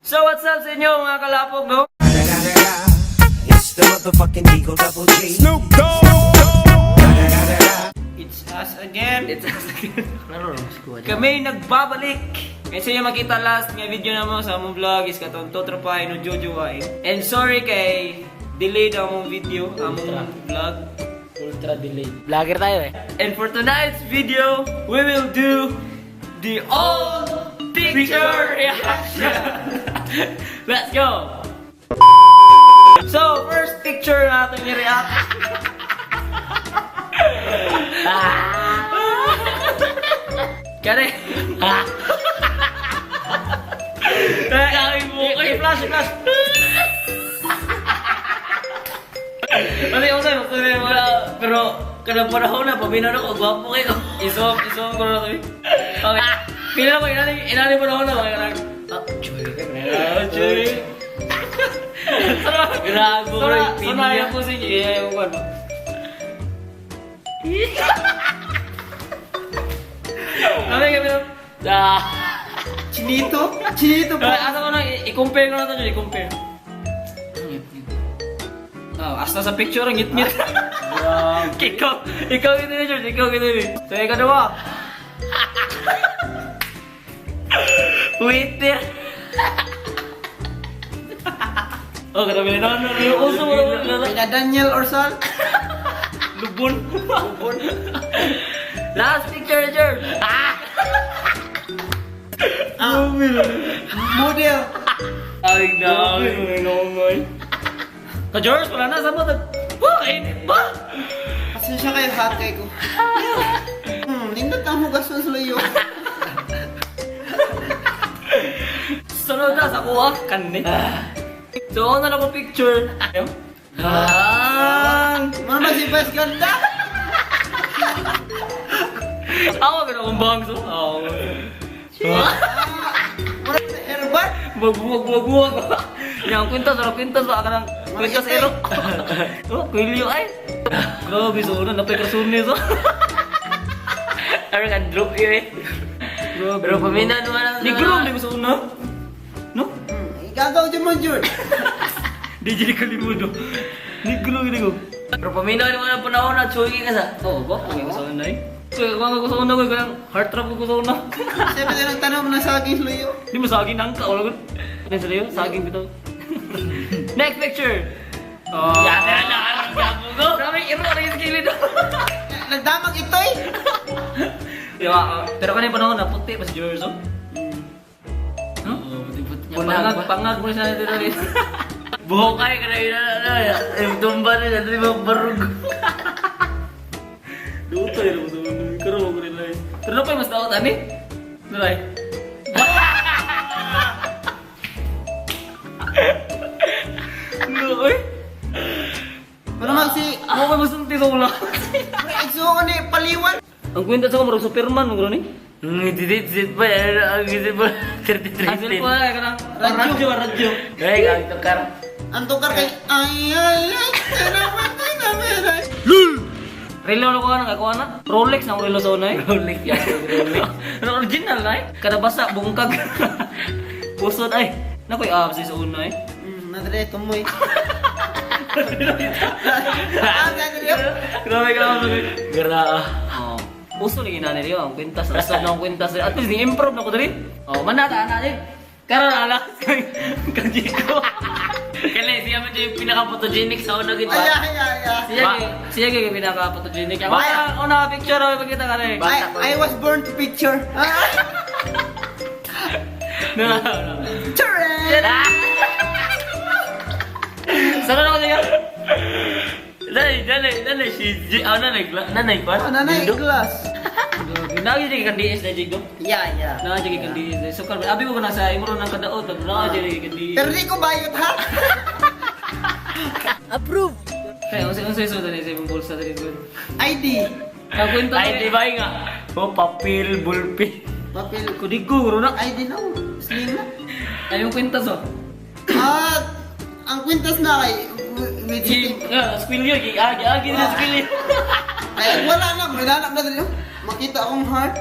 So what's up sa inyo, mga kalapog, no? It's the motherfucking Eagle Double G. Snoop Dogg. It's us again. It's us again. Kami nagbabalik. Ngayon sa inyo makita last nga video na mo sa among vlog is katong totropahin o jojowain. And sorry kay delayed ang among video, among vlog. Ultra delayed. Vlogger tayo eh. And for tonight's video, we will do the all picture reaction. Let's go! So, first picture natin i-react. Kare. Dami mo ko eh. Flash, flash. Ano yung sa'yo? Wala, pero kanang panahon na, paminaw na ko, gwapo kayo. Isom, isom ko na to eh. Okay. Pila ko, inani, inani panahon na, mga kanang, ah, chuy ka, Ah, chuy. Grabe ko Sora, yung sora pinya. yung pusin niyo. Yung ano. Kami kami no. Ah, Chinito? Chinito po. Asa ko na, i-compare ko na to, Jun, i-compare. Oh, hasta sa picture, ang ngit-ngit. Ikaw, ikaw yun din, George, ikaw yun din. So, ikaw dua. Wait there. Oh, grabe na, no, no, uso mo na, Pina Daniel Orsal. Lubon. Lubon. Last picture, George. Ah! Model. Ay, dami. Ka George, wala na, sama. Wah, init ba? Pasensya kayo, hot kay ko. Nindot ang hugason sa layo. Sunod na sa kuha, kanni. So, ako na lang akong picture. Ayun. Ah, Mano ba si Vice Ganda? Ako, pero akong bangso. Ako. Mura sa herbal. Wag, wag, wag, wag. Yang kwintas, wala kwintas, wala ka ng kwintas ero. Oh, kwilyo ay. Grabe, so una, napay krasuni so. Ano ka, drop yun eh. Grabe. Pero paminaw naman ang... Negro, hindi ko sa una. No? Igagaw dyan mo, Jun. Di dyan kalimudo. Negro, gini ko. Pero paminaw naman ang panahon na, chuy ka sa... Oo, ba? Okay ko sa una eh. Kaya kung ako sa una ko, kanang heart trap ko sa una. Siyempre na nagtanong na sa aking layo. Di mo saging nangka, wala ko. Ano sa liyo? Saging bitaw. Next picture! Oh. Yate na nakarang gabo ko. Grabe, iro na yung sa gilid. Nagdamag ito eh. Di ba? Pero kanina panahon na puti pa si George, oh. No? Oo, puti-puti niya. Pangag, Pangag, pangag mo siya dito rin. Buhok ay, kanay na, na, na, yung tumba na, na, na, barug. Luto yun ako sa ulo. Karoon ko rin lang. Pero napay mas daot, ani? Nalay. No, oy. Mano mag si... Ako kayo masulti sa ulo. Mura, igsuon ni Paliwan. Ang kwenta sa ko, marag Superman, mga ni. Ngididit pa, ano, ang gidit pa, 33. Ang cellphone ay kanang Radyo. radyo, radyo. Ay, ang tukar. Ang tukar kay... Ay, ay, ay. Tanaman, tanaman. Relo na ko na, ako na. Rolex na ang relo sa una eh. Rolex, yan, Rolex. Ano original na eh. Kada basa, bungkag. Pusod ay. Nakoy abs sa una eh. Nadre, tumoy. Ah, nadre. Grabe grabe. Gra. Oh. Uso lagi na nila ang kwintas. Uso na ang kwintas. At least ni-improve na ko diri. Oh, manata ana di. Karon ala kay Kajiko. Kali, siya man yung pinaka-photogenic sa una gid Ay, ba? ay, ay, ay. Siya kay siya kay pinaka photogenic. Ang una picture ay pagkita ka ni. I was born to picture. Ah, No, no, no. Picture! Sana na ko siya. Nanay, nanay, nanay, si G, ah, nanay, nanay, kwan? Oh, nanay, Dildo? glass. Nagi jud kang DS na jig do. Yeah. Naa jud kang DS. So karon abi ko na sa imo nang kadaot, naa jud kang DS. Pero di ko bayot ha. Kaya unsa unsa iso dali sa imong bulsa dali gud. ID. Ang kwento Ay, di ba nga? Oh, papel, bulpin. Papel. Kudigo ro na. ID na. Slim na. Ay yung kwintas oh. Ah, ang kwintas na kay with Gi, ah, squilyo gi agi agi na squilyo. Ay, wala na, may nanap na dali. Makita akong heart.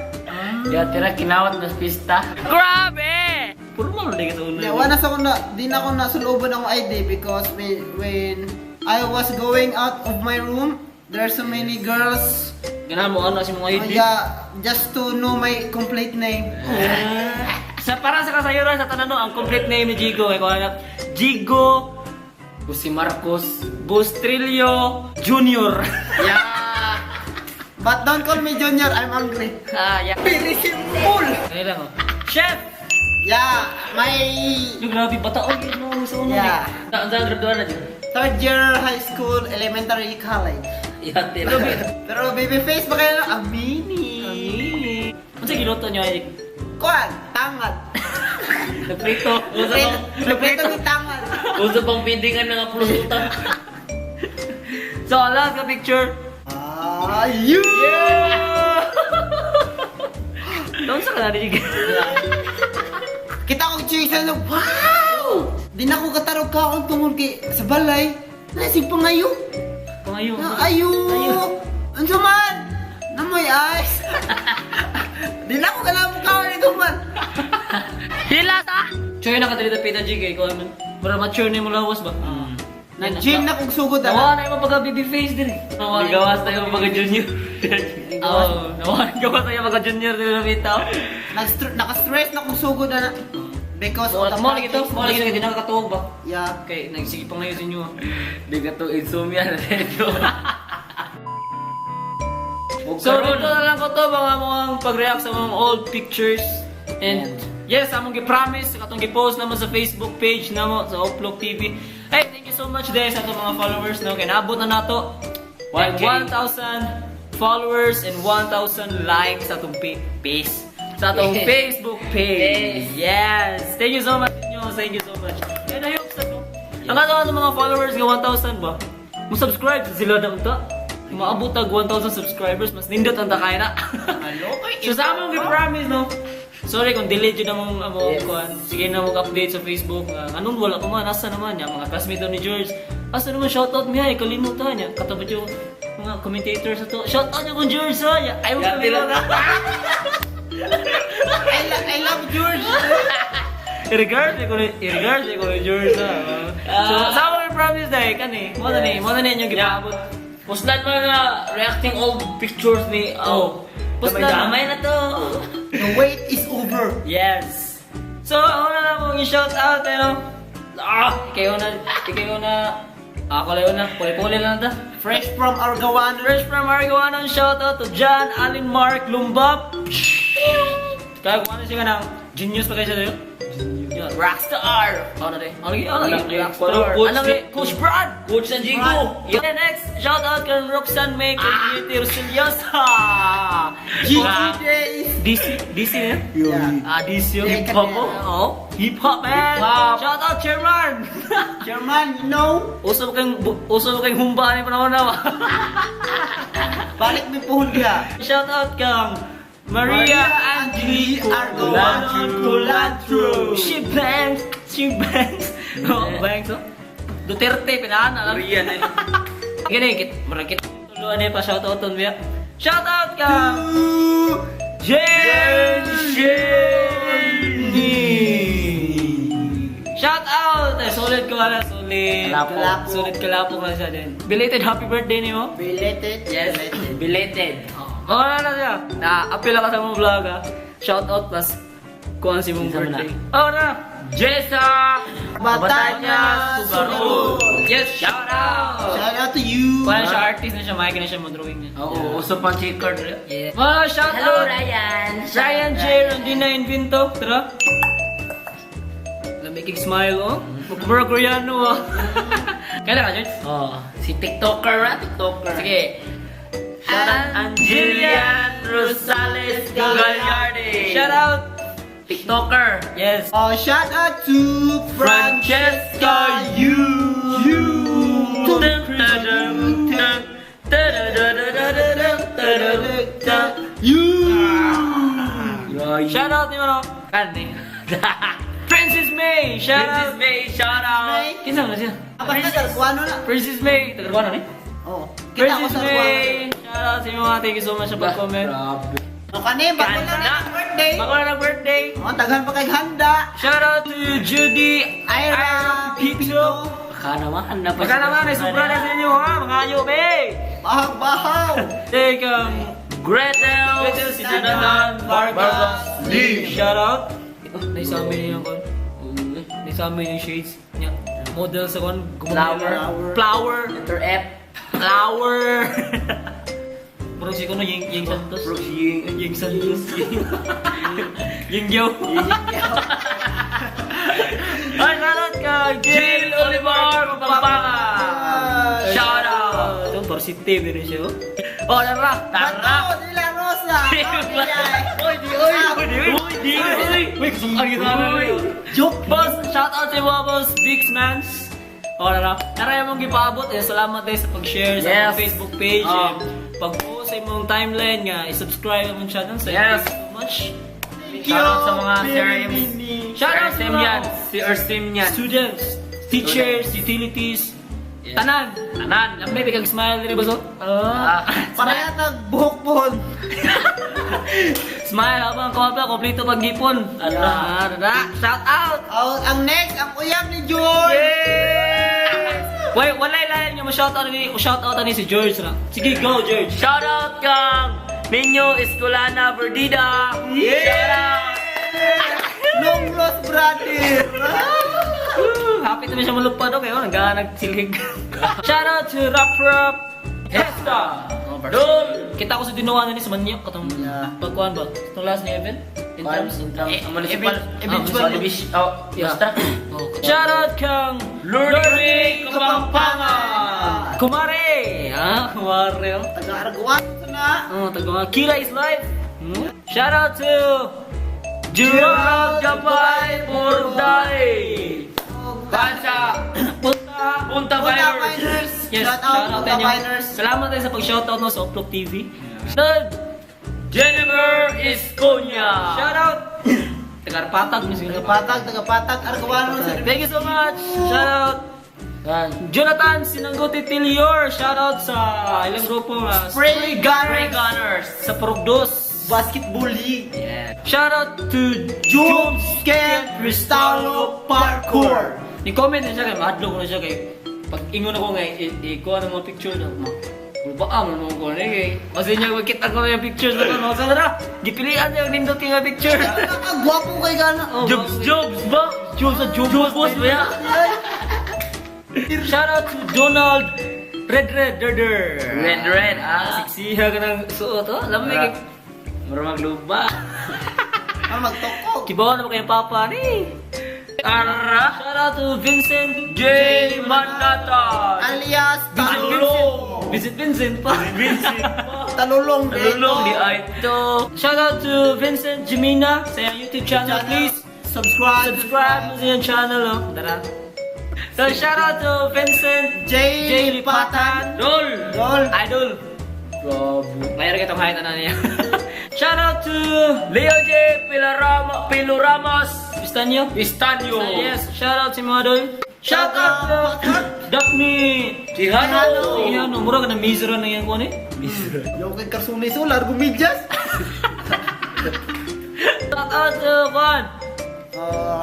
Ya, tira, kinawat na pista. Grabe! Formal na ka sa una. Yeah, wala sa ko na, di na ako nasuloban akong ID because when I was going out of my room, there are so many girls. Ganahan mo ano si mga ID. Yeah, just to know my complete name. Sa para sa kasayuran sa tanan no, ang complete name ni Jigo kay kuha na Jigo Si Marcos. Bustrillo Jr. Yeah. But don't call me Junior, I'm angry. Ah, yeah. Very simple. Kaya lang oh. Chef! Yeah, my Yung grabe bataon yun no sa una. Yeah. Ang saan graduan na dyan? Third year high school, elementary college. Yate. Pero baby face ba kayo? Amini. Amini. Unsa giluto niyo ay Kuan, tangad. nagprito. Nagprito ni tangad. Uso pang pindingan ng pulutan. So, last ka picture. Ah, you! Yeah! Doon sa kanari Jigo. Kita ko chicks na wow! Di na ko katarog ka akong tungol kay sa balay. Nasig pa ngayo. Pangayo. Na, ayo! Unsa man? Namoy eyes. Di na ko kalamo ka nito man. Hilas ah! Choy na kadali pita Jigo ikaw man. Mura mature ni mo lawas ba? Nag-gym na kog sugod Nawa ana. na yung mga baby face din. Nawa na Gawas tayo mga junior. Oo, nawa gawas tayo mga junior din na bitaw. Naka-stress na kog sugod ana. Because of the Mo lagi to, politics. mo lagi di nakakatuog ba? Yeah. Okay, nagsige pa ngayon sa inyo. Di ka to insomnia na dito. So, dito na lang ko to mga pag-react sa mga old pictures. And yes, among gi-promise katong gi-post naman sa Facebook page namo sa Oplok TV. Hey, thank you so much guys sa atong mga followers no. Kay naabot na nato 1K. 1,000 followers and 1,000 likes sa atong page. Sa atong Facebook page. Yes. Thank you so much inyo. Thank you so much. And I hope sa no. Ang ato atong mga followers nga 1,000 ba? Mo subscribe sila na unta. Maabot tag 1,000 subscribers, mas nindot ang takay na. So sa among gi-promise no. Sorry kung delayed yun among among kuan. Sige na mo update sa Facebook. Anong wala ko man asa naman niya mga classmate daw ni George. Asa naman shoutout niya eh kalimutan niya. Katabad yung mga commentators sa to. Shoutout niya kung George ha. Ya, ayaw Yeah, ko kalimutan. I love George. I-regards ko ni George ha. So sa among gi-promise dahil kani. Mo na ni, mo na ni inyong gipaabot. Puslan mo na reacting old pictures ni Oh. oh. Puslan. Damay na to. The wait is over. Yes. So, ako na lang mong i-shout out, ano? Ah, ikaw na, ikaw na. Ako lang na, puli-puli lang ta. Fresh from Argawan. Fresh from Argawanon, shout out to John Allen Mark Lumbap. Kaya kung ano siya ka ng genius pa kayo siya tayo? Genius. Rockstar! Ano na rin? Ano lagi? Ano lagi? Rockstar. Coach Ano lagi? Coach Brad! Coach ng Jigo. Yeah, next, shout out kay Roxanne May Community Rosiliosa. GG days. DC, DC na yun? Yeah. Ah, DC yun. Yeah, Hip hop. Oh, hip hop man. Hip-hop. Shout out chairman. Chairman, you know, Uso ba kayong humba ni panahon na ba? balik mi puhon diha. Shout out kang Maria Maria Angeli Angeli Argawanon Colatro. She bangs, she bangs. Oh, bangs oh. Duterte pinaan alam. Maria na yun. Gini, kit marakit tuluan eh pa shout out on biya. Shout out kang Jen Shirley. Shout out! Eh, solid ko wala, solid. Kalapo. Solid kalapo ka siya din. Belated happy birthday nimo. Belated. Yes. Belated. Belated. Oh, wala na siya. Na-appeal ako sa mong vlog ha. Shout out plus kuhan si mong Isa mo na. birthday. Oh na! Jessa! Batanya Subaru. Yes, shout out! Shout out to you. Wala siya artist na siya, Mike na siya mo drawing niya. Oo, uso pang checker. Yeah. Mga shout out! Ryan! Ryan J. Rondina Invinto. Tara. Lamig smile, oh. Magkumura Koreano, oh. Kaya ka, George? Oh, si TikToker ah, TikToker. Sige. Shout out Anjilian Rosales Gallarde. Shout out! TikToker. Yes. Oh, shout out to Francesca Yu. Yu. You. Shout out ni Mano. Kan ni. Princess May! Shout Princess out! May, shout out. May. Kinsa man na siya? Ah, basta Targuano na. Princess May! Tagarwano ni? Oh, kita ko Princess sa Targuano. May! Shout out sa inyo mga. Thank you so much sa pag-comment. Grabe. O kani, bago lang na ang birthday. Bago na ng birthday. O, daghan pa kay handa. Shout out to Judy Ira Pito. Baka naman. Baka naman, may sobra na sa inyo ha, mga ayo, be. Bahaw, bahaw. Take, Gretel. Gretel, si Jonathan Vargas. Lee. Shout out. Oh, naisama niya yung kon. Naisama niya yung shades niya. Model sa kon. Flower. Flower. Letter F. Flower. Bro, si kono Ying Ying Santos. Bro, si Ying. Ying Santos. Ying Yo. Ay, shout out kay Jill Olivar Pampanga. Shout out. Ito, positive din siya. Oh, tara. Tara. Bato de la Rosa. Oy, di oy. Oy, di oy. Uy, di oy. Uy, kasukan kita na. Uy. Joke, boss. Shout out sa mga boss, Big Mans. Oh, tara. Tara yung mong gipaabot. Eh, salamat din sa pag-share sa Yes. among Facebook page. Oh. Eh, pag-post sa imong timeline nga, i-subscribe among channel. So, Yes. thank you so much. Shout out sa mga CRMs. Shout out sa mga Yan. Si Ersimian. students, teachers, utilities, Yes. tanan. Tanan. Lamay, bigag smile diri boss. oh. Ah. Ah. Pareha tag buhok-buhon. Smile habang kompleto, kompleto paggipon. Ala. Tara, shout out. Oh, ang next, ang uyab ni George. Yes! Wait, walay lain nga mo shout out ni shout out ni si George na. Sige, go George. Shout out kang Minyo Escolana Verdida. Shout out. Long lost brother. Woo! Happy naman siya malupad okay, oh, nagana nagsilhig. Shout out to Rap Rap Hesta. Dol. Kita ko sa dinuan ni sa Manyo katong pagkuan ba? Itong last ni event in terms In terms of municipal. Eventual. Ah, oh, Yeah. basta. Oh, shout out kang Lurdy Kapampangan. Kumare! Ah, kumare. Oh. Taga-arguan na. Oh, taga Kila is life. Shout out to Gerald Japay Purday. Pansa. Punta. Punta Punta Virus. Miners. Yes, Shout out Punta inyo. Miners. Salamat tayo sa pag-shoutout no sa Upload TV. Third, Jennifer Esconia. shout out. Tagarpatag mo siguro. Tagapatag, tagapatag, Arguano sa Thank you so much. Shout out. Jonathan Sinanggote Tilior. Shout out sa ilang grupo nga. Spray Spray Gunners. Gunners. Sa Progdos. Basketball League. Yeah. Shout out to Jobs Ken Cristalo Parkour. Ni-comment na siya kay mahadlok ko na siya kay pag ingon ako nga ikuha ng mga picture na ma. Ba ah, mo ko ni kay kasi niya makita ko na yung pictures na no. Sa tara, gipilian niya ang nindot kay nga picture. Ang gwapo kay gana. Oh, Jobs Jobs ba? Jobs sa Jobs. Jobs ba ya? Shout out to Donald Red Red Derder. Red Red ah. Siksiha ka ng suot oh. Alam mo kay Mura magluba. Ang magtokog. kibaw na ba kayong papa ni? Ara. Shout out to Vincent J. Mandata. Alias Vincent Talulong. Vincent Vincent pa. Vincent. Talulong Talulong di dito. ay to. Shout out to Vincent Jimina sa iyang YouTube channel. Please Subscribe. subscribe mo sa iyang channel. Oh. Tara. So shout out to Vincent J. J. Lipatan. Dol. Lol. Idol. Grabe. Mayroon kitong height na niya. Shout out to Leo J. Pilarama, Piluramas. Pistanyo. Istanyo. Yes, shout out si mga idol. Shout out to Daphne. Tihano. Tihano. Mura ka na mizra na yan ko ni. Yo kay Karsuniso, largo medyas. Shout out to Juan.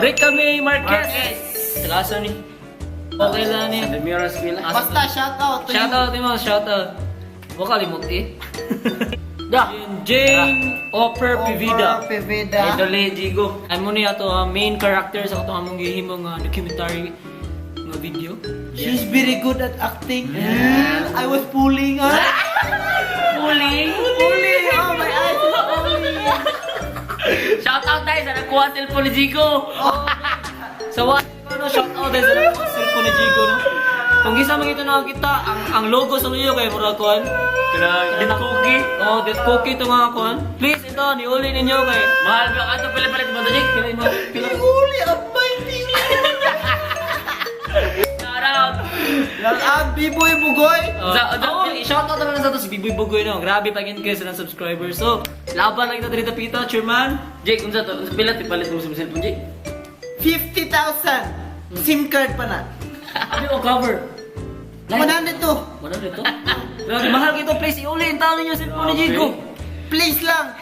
Rick May Marquez. Marquez. Tagasa ni. Okay lang ni. Sa Demiras Villa. Basta shout out to Shout you. out mo, shout out. Huwag kalimot eh. Da. Jane Oper Pivida. Over Pivida. Idol eh, Jigo. Ay mo niya to ang main character sa katong among gihimo nga documentary nga video. She's very good at acting. I was pulling. Ah. Pulling. Pulling. Oh, my eyes is pulling. Shout out tayo sa nagkuha cellphone ni Jigo. Sa wa ano shout out dahil sa nagkuha cellphone ni Jigo no. Kung gisa man ito nakakita ang logo sa iyo kay mura kuan. Dead cookie. Oh, death cookie to mga kuan. Please ito niuli ninyo kay Mahal ba ka ito? Pila palit mo to, Jig? pila imo pila. Huli ang may pili. Shout out. Shout out, Biboy Bugoy. Oh, shout out naman sa to si Biboy Bugoy no. Grabe pag kayo sa subscribers. So, laban lang kita dito pita, chairman. Jake, unsa to? Unsa pila palit mo sa cellphone, Jake? 50,000. SIM card pa na. Ano yung cover? 100 to. Wala dito. Grabe, mahal kito. Please, iuli. Ang tao ninyo cellphone ni Jigo. Please lang.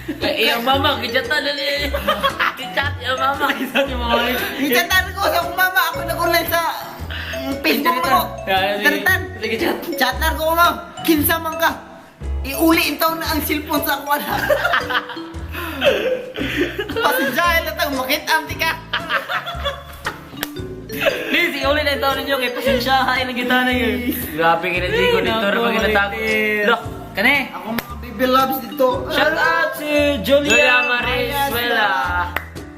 Eh, iyang mama, gichatan na niya. Gichat yung mama. Isa yung mama. Gichatan ko sa akong mama, ako nag-online sa Facebook na ko. Taritan. Sige, chat. Chatan ko, ma'am. Kinsa man ka. Iuli intaw na ang cellphone sa akong anak. Pasensyahin na tang makita ang ka. Please, iulit na ito ninyo kay pasensya, hain ang gitana yun. Grabe ka na, Jigo. Dito na pag ginatago. Loh, Kane! Ako mga baby loves dito. Shout out to Julia Julia Marizuela.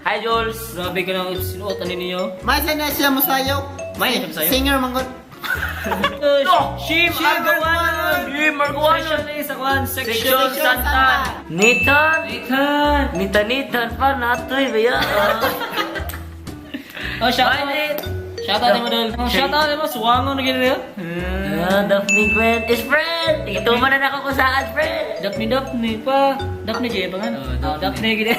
Hi, Jules. Grabe ka nang sinuot ani ninyo. May sa na siya musayaw. May na siya musayaw? Singer manggod. Shim Shim Argawanon! Shim Argawanon. Especially sa kwan, section Section Santa. Nitan. Nathan! Nita Nitan pa natoy ba ya? Oh, shout out. Bye, Nate. Shout out mo dol. Oh, shout out mo suwangon na gid niyo. Ah, Daphne Gwen is friend. Ito man na ako kung saan, friend. Daphne Daphne pa. Daphne jay pa nga. Oh, Oh, Daphne gid.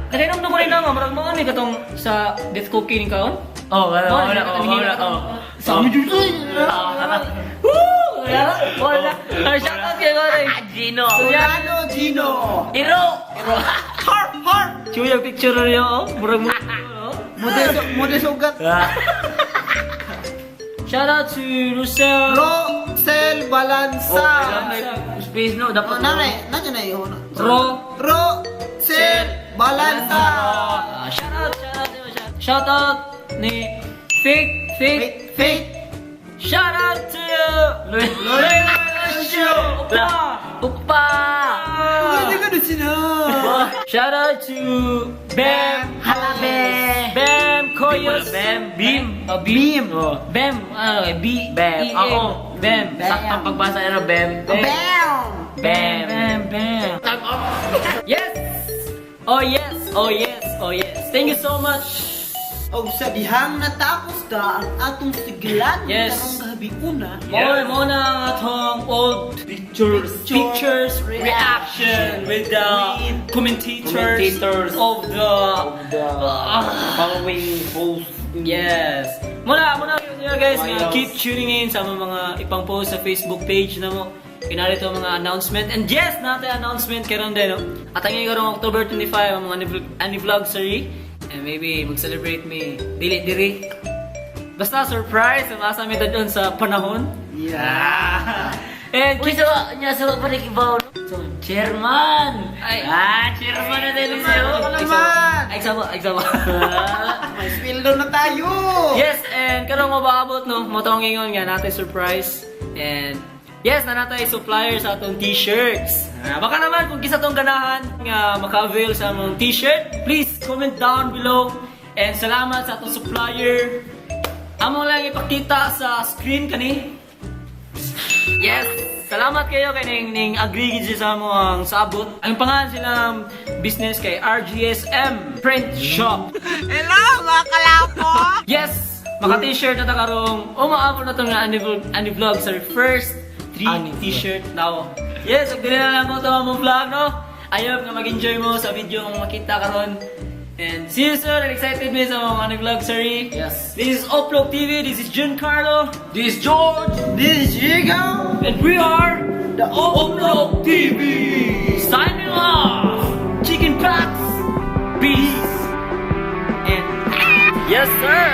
Nakainom na ko rin na nga, murag mao ni katong sa death cookie ni kaon. Oh, wala, Oh, wala, oh, wala, oh. Sa mi jud. Woo! Wala, wala. Ah, shout out kay Gore. Ah, Gino. Solano Gino. Iro. Harp harp. Chuya picture niyo oh. Murag mo. Oh. Mode sugat. Ah, Shout out to Russell. Rosel Balansa. Oh, space no, Oh, dapat nanay, nanay na yun. Ro. Rosel Balansa. Ah, shout out, shout out, shout out. Shout out ni Fake Fake. Fate, fate. Shout out to Luis. Luis Upa. Upa. Pwede ka na sila. Shout out to Bam Halabe. Bam Koyos. Bam, Bim. Oh, Bim. Oh. Bam. Ano, eh, B. Bam. E, A. Ako. Bam. Bam. Saktong pagbasa niya, Bam. Bam! Bam. Bam. Bam. Time off. Yes. Oh yes. Oh yes. Oh yes. Thank you so much. Og sa dihang natapos ta ang atong siglan Yes. karong gabi una. Mo na ang atong old Pictures. pictures reaction with the commentators, Commentators. of the The following post. Yes. Muna yun yun, guys, nga, Yes. keep tuning in sa mga ipang post sa Facebook page na mo. Kinarito ang mga announcement. And yes, natin announcement karon din, no? At ang karong October 25 ang mga anniversary. And maybe mag-celebrate me dili diri. Basta surprise, ang asa mi doon sa panahon. Yeah. And Uy, keep so, niya sa pa rin ibaw, no? So, chairman! Ay. Ah, chairman na din sa'yo. Ako naman. Ay, sama, ay, sama. May sweldo na tayo. Yes, and karong mabaabot no, mo tong ingon nga natay surprise. And yes, na natay supplier sa atong t-shirts. Ah, baka naman kung kisa tong ganahan nga maka-avail sa among t-shirt, please comment down below. And salamat sa atong supplier. Amo lang ipakita sa screen kani. Yes! Salamat kayo kay ning ning agree gid siya sa amo ang sabot. Ang pangalan silang business kay RGSM Print Shop. Hello, mga kalapo. Yes! Maka t-shirt na ta karong umaabot na tong ani vlog sa first three Ani vlog. t-shirt now. Yes, ug dili na lang ko to among vlog no. Ayaw nga mag-enjoy mo sa video nga makita karon. And see you soon. I'm excited mi sa mga ani vlog, sorry. Yes. This is Oplog TV. This is Jun Carlo. This is George! This is Chico. And we are The Oplog TV. Signing off. Chicken packs. Peace. And yes, sir.